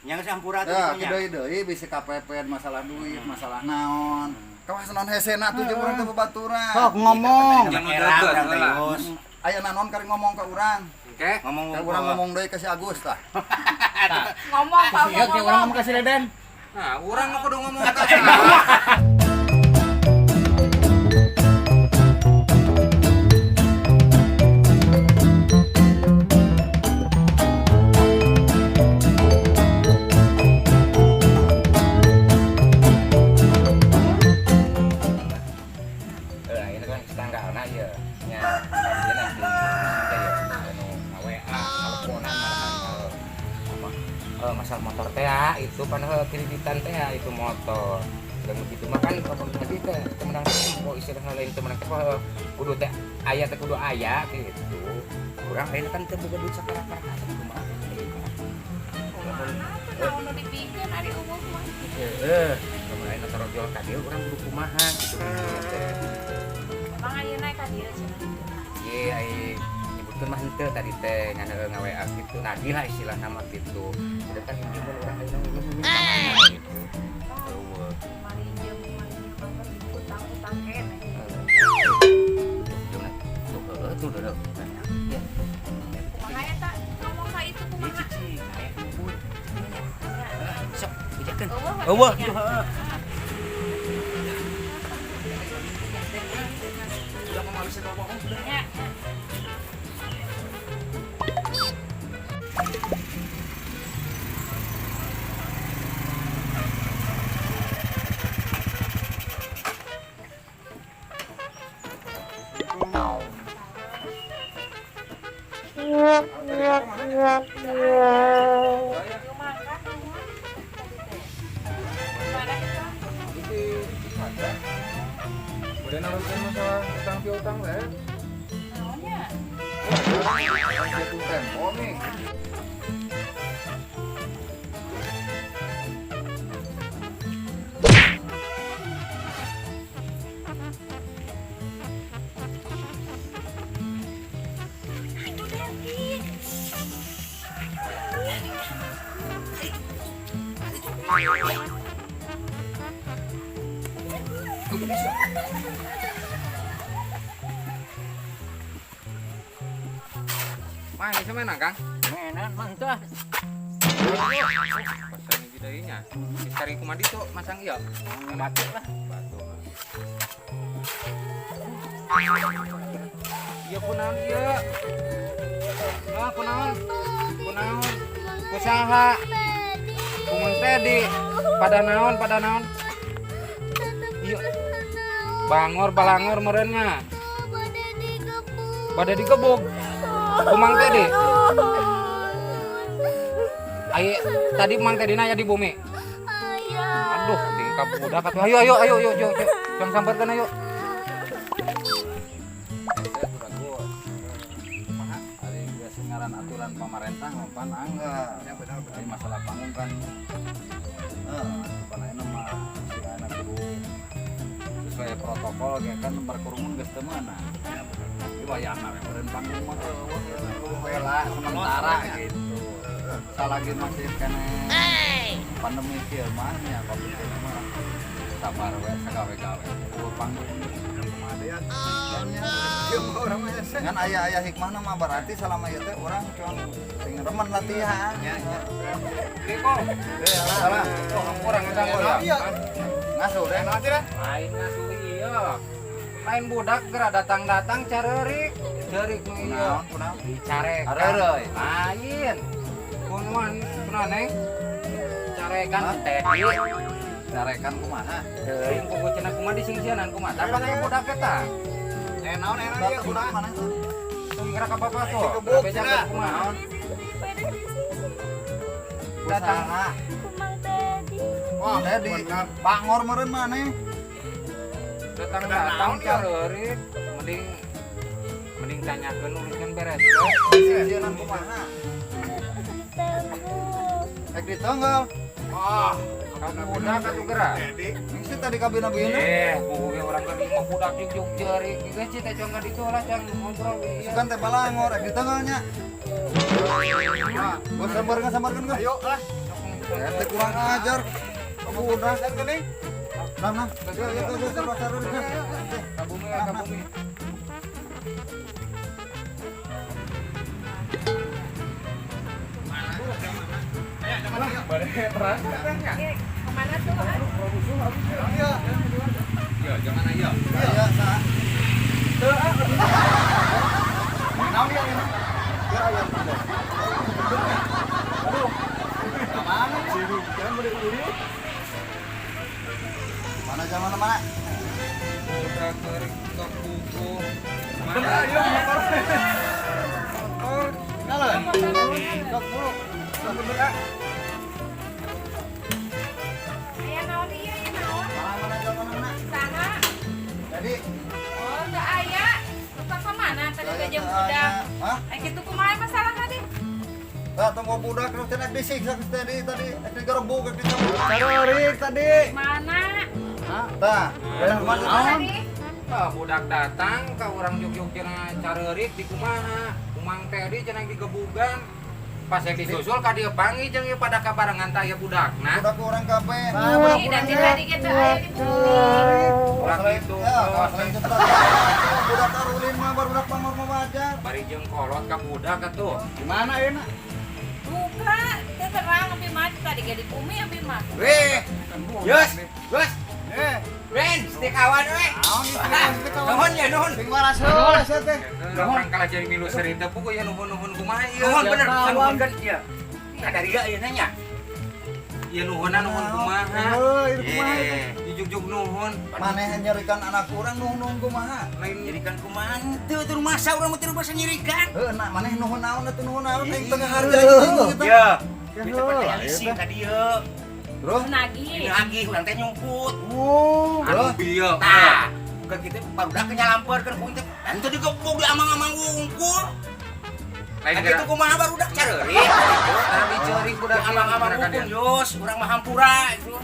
Nya geus hampura tuh Ya, nya. deui deui bisa KPP masalah duit, masalah naon. Kawas naon hesena tuh jeung urang teh babaturan. Sok ngomong. Jangan Jangan era deket, urang teh lah. Yus. Aya naon kari ngomong ka urang. Oke. Ngomong Ka urang ngomong deui ka si Agus tah. Ngomong Pak, Iya, kayak orang ngomong ke si Deden. Nah, urang mah kudu ngomong ka saha. Eh, ini kan tanggalna ieu. Nya, dia nanti teh ya anu WA, teleponan malahan apa? Masalah motor teh ah, itu pan kreditan teh ah, itu motor. Dan begitu mah kan kalau tadi teh teu meunang tempo istilahna lain teu meunang tempo kudu teh aya teh kudu aya gitu. Urang ayeuna kan teu boga duit sakara-kara atuh kumaha. Kumaha tuh naon nu dipikeun ari umur mah. Heeh, lamun ayeuna tarojol ka dieu urang kudu kumaha gitu teh. Emang ayeuna ka dieu cenah. Ye, ai nyebutkeun mah henteu tadi teh ngan heueuh nga-WA gitu. Nagih lah istilahna mah gitu. Sedangkan minjemun urang ayeuna minjem ka mana gitu. Eueuh. Malinjem malinjem apa utang-utang keneh. Tuh, tuh, heueuh, tuh, tuh, tuh. Ya. Kumaha eta ngomong ka itu Ieu kumaha? cicing, aya ngumpul. Sok, bejakeun. Eueuh Eueuh, gitu heeh. Udah mau bisa ngomong. Nya. Belum makan nuhun tadi teh. Mana itu? Itu ada. Udah naruhin masalah utang piutang lah. Naonnya? Jatuh tempo nih. Itu Devi. Mah, ini sama Kang? Menan mah teu ah. Pasang hiji deui nya. Cari kumaha ditu masang ieu. Batu lah. Batu. Ieu kunaon ieu? Ah, kunaon? Kunaon? Kusaha? Kumun Tedi. Pada naon? Pada naon? Ieu. Bangor balangor meureunnya. Bade digebug. Ku Mang Tedi. Ayo, tadi Mang Tedi aya di bumi. Aduh, tingkah budak atuh. Ayo ayo ayo ayo ayo. Ayo. Jang sambarkeun ayo. Ari geus ngaran aturan pamarentah mah pan angga. Ya benar benar. Ari masalah panggung kan pan ayeuna mah si anak kudu sesuai protokol kayak kan berkerumun geus teu meunang. Ya benar. Di wayahna we meureun panggung mah eueuh kudu heula sementara gitu. Salagi masih keneh pandemi kieu mah nya covid kieu mah sabar we sagawe-gawe. Kudu panggung. Kumaha deui nya. Ieu mah urang mah hese. Ngan aya-aya hikmahna mah berarti selama ieu teh urang cuman sing remen latihan. Ya ya. Kiko. Eh, salah. Oh, urang eta ya. Iya. Ngasuh deh. Enak aja deh. Lain ngasuh ieu. Lain budak geura datang-datang careurik. Ceurik nu ieu. Kunaon kunaon? Dicarekan. Areureui. Lain. Kunaon kunaon neng? Carekan Hah? Tedi. Carekan kumaha? Teuing kuku cenah kumaha disingsieunan kumaha. Tah pan aya budak eta. Eh naon enak ieu Batu budak kumaha? mana tuh? Tong gerak ka bapak tuh. Digebuk, Bejakeun cenah. kumaha. Datang. Usaha. Kumang Teddy. Wah, Tedi. Bener. Bangor meureun maneh. Datang-datang Naon ieu? careurik. Mending mending tanyakeun uruskeun beres. Disingsieunan kumaha? Temu. Rek ditonggal. Wah, Kamu budak atuh gerak. Tedi. Ini sih tadi kabina-bina. Eh, buku orang kan mah budak juk jeurik. Geus cita cong ka ditu lah cang ngobrol ieu. Sugan teh balangor rek ditonggal nya. Wah, Gua sambarkeun sambarkeun gua. ayo lah. Ente kurang ajar. Budak geuning. Nah, nah. Ya, ya, ya, ya, Kabumi lah, kabumi. Kemana tuh? Iya, jangan ayo. Iya, sa. Naon dia ini? Biar ayam. Aduh. Mana? Mana zaman mana? Udah kering ke kuku. Mana ayo motor. Motor. Nyala. Dok dulu. Aya naon ieu, ieu naon? Mana zaman mana? Saha? Jadi Oh, teu aya. Lupa ka mana tadi teh jeung budak. Hah? Ai kitu kumaha masalah tadi? Tah tunggu budak nu cenah disiksa tadi tadi digerebug dicabut. Carorik tadi. Mana? Tah, mana Tadi? Tah budak datang ke orang Jogja cenah careurik di kumaha. Kumang Teddy cenah digebugan. Pas yang disusul ka dieu panggih jeung ieu pada kabarengan tah ieu budakna. Budak orang kabeh. Ih, dan tadi kita aya di bumi. Urang gitu. Ya, selain itu budak arulin mah baru budak pamor mah wajar. Bari jeung kolot ka budak atuh. Gimana ya, nak? Buka, teu terang abi mah tadi ge di bumi abi mah. Weh, Yus, Gus, Eh, Ben, setia kawan we. naon ieu Nuhun ya, nuhun. Sing waras heula sia teh. Urang kalah jadi milu serita pugu ya nuhun-nuhun kumaha ieu. Nuhun bener, nuhun kan ieu. Kadaria ieu nanya. Ieu nuhunna nuhun kumaha. Heuh, ieu kumaha ieu? Jujuk-juk nuhun. Maneh nyerikan anak urang nuhun-nuhun kumaha? Lain Nyirikan kumaha teu teu rumasa urang mah teu rumasa nyirikan. Heuh, nak maneh nuhun naon atuh nuhun naon aing tengah harga gitu. Ya. Kita percaya leasing ka dieu. Terus Nagih. Nagih urang teh nyumput. anu bieu. Tah, ke kitu barudak nyalamperkeun ku teh. Henteu digebug di amang-amang wungkul. Lain Kan geura. kitu kumaha barudak careurik. Karena diceurik budak Di amang-amang wungkul Yus, urang mah hampura itu.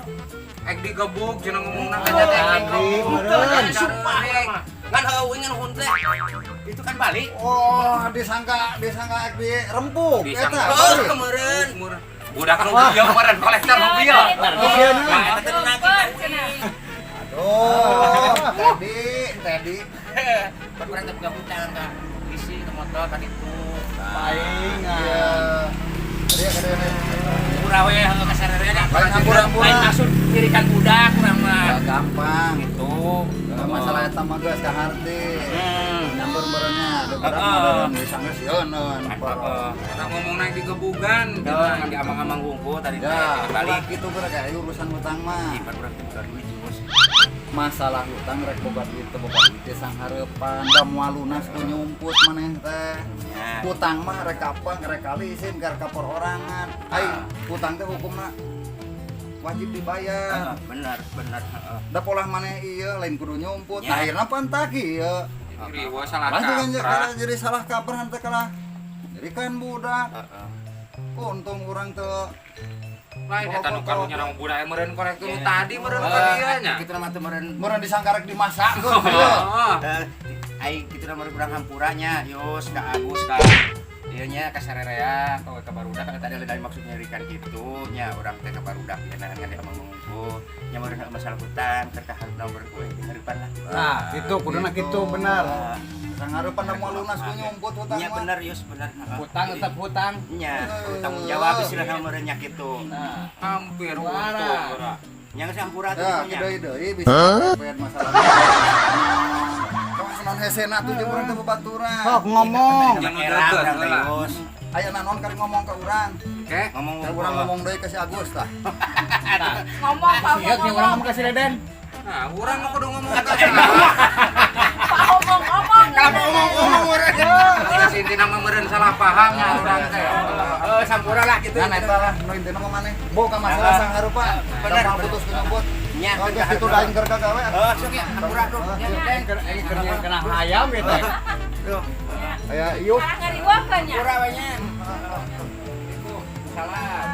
Ek digebug cenah ngomongna Oh, ka teh. Henteu kan sumpah mah. Ngan heueuh ngan nuhun teh. Itu kan balik. Oh, disangka disangka ek di rempuk Disangka. eta. Oh, kemeureun. Budak nu bieu meureun kolektor nu bieu. Iya, Nah, eta teh nagih ka Cenah. Aduh, Teddy, Teddy. Pan urang teh boga hutang ka isi ke motor ka ditu. Paling. Iya. Tadi ya kada Murah we heueuh ka sararea. Lain hampura-hampura. Lain maksud nyirikan budak urang mah. Ya, gampang. Gitu. Masalah eta mah geus kaharti. Nyamber meureunnya, da budak Heeh. meureun disangka sieun. Heeh. Urang ngomong naik digebugan. Heuh, ngan di amang-amang wungkul tadi teh Ya, balik. gitu geura kayak urusan hutang mah. Ih, pan urang teh boga duit Yus. Masalah hutang rek boga duit teu boga duit teh sanghareupan da moal lunas ku nyumput maneh teh. Nya. Hutang mah rek kapan rek kalisin rek ka perorangan. Ai hutang teh hukumna wajib dibayar. Heeh, bener bener heeh. Da polah maneh ieu lain kudu nyumput. Ya. Nah, akhirna pantak ieu. Riwa salah Pasti kan kaprah. jadi salah kaprah henteu kalah. Jadi kan budak. Heeh. Untung urang teu Lain eta nu karunya nang budak meureun kolektor nu Ya. tadi meureun ka dieu nya. Kitu mah teu meureun meureun disangka rek dimasakkeun ieu. Heeh. Ai kitu mah urang hampuranya Yus ka Agus ka ieu nya ka sarerea ka ka barudak ka tadi lain maksud nyirikan kitu nya urang teh ka barudak ieu ngan di amang wungkul nya meureun masalah hutang keur ka hareup nomor kue di hareupan lah. Nah, itu kuduna kitu bener. Sanghareupan da moal lunas ku nyumput hutang Nya mah. bener Yus bener. Heeh. Hutang tetap hutang. Nya tanggung jawab istilahna meureun nya kitu. Nah, Hampir Suara. untung geura. Nya geus hampura tuh Ya, nya. deui-deui bisa pengen masalah. Kawas non hesena tuh jeung urang teh babaturan. sok ngomong. Jangan Era deket, urang teh heula. Yus. Aya naon kali ngomong ke urang. Oke. Ngomong Ka urang ngomong deui ke si Agus tah. Ngomong Pak Iya, ngomong. orang ngomong ka si Deden. Nah, urang mah kudu ngomong ka saha. Pak ngomong-ngomong. Kalau ngomong-ngomong meureun. Geus intina mah meureun salah paham nya urang teh. Eh sampura lah gitu. Kan eta lah nu intina mah maneh. Boga masalah sanghareupan. Bener, Da moal putus ku nyumput. Nya Oh, geus kitu da aing keur kagawe. Eh sok ya hampura tuh. Heeh. Nya Keur keur kena hayam gitu. Tuh. Aya ieu Kalah ngariweukeun nya. Hampura we nya. Salah.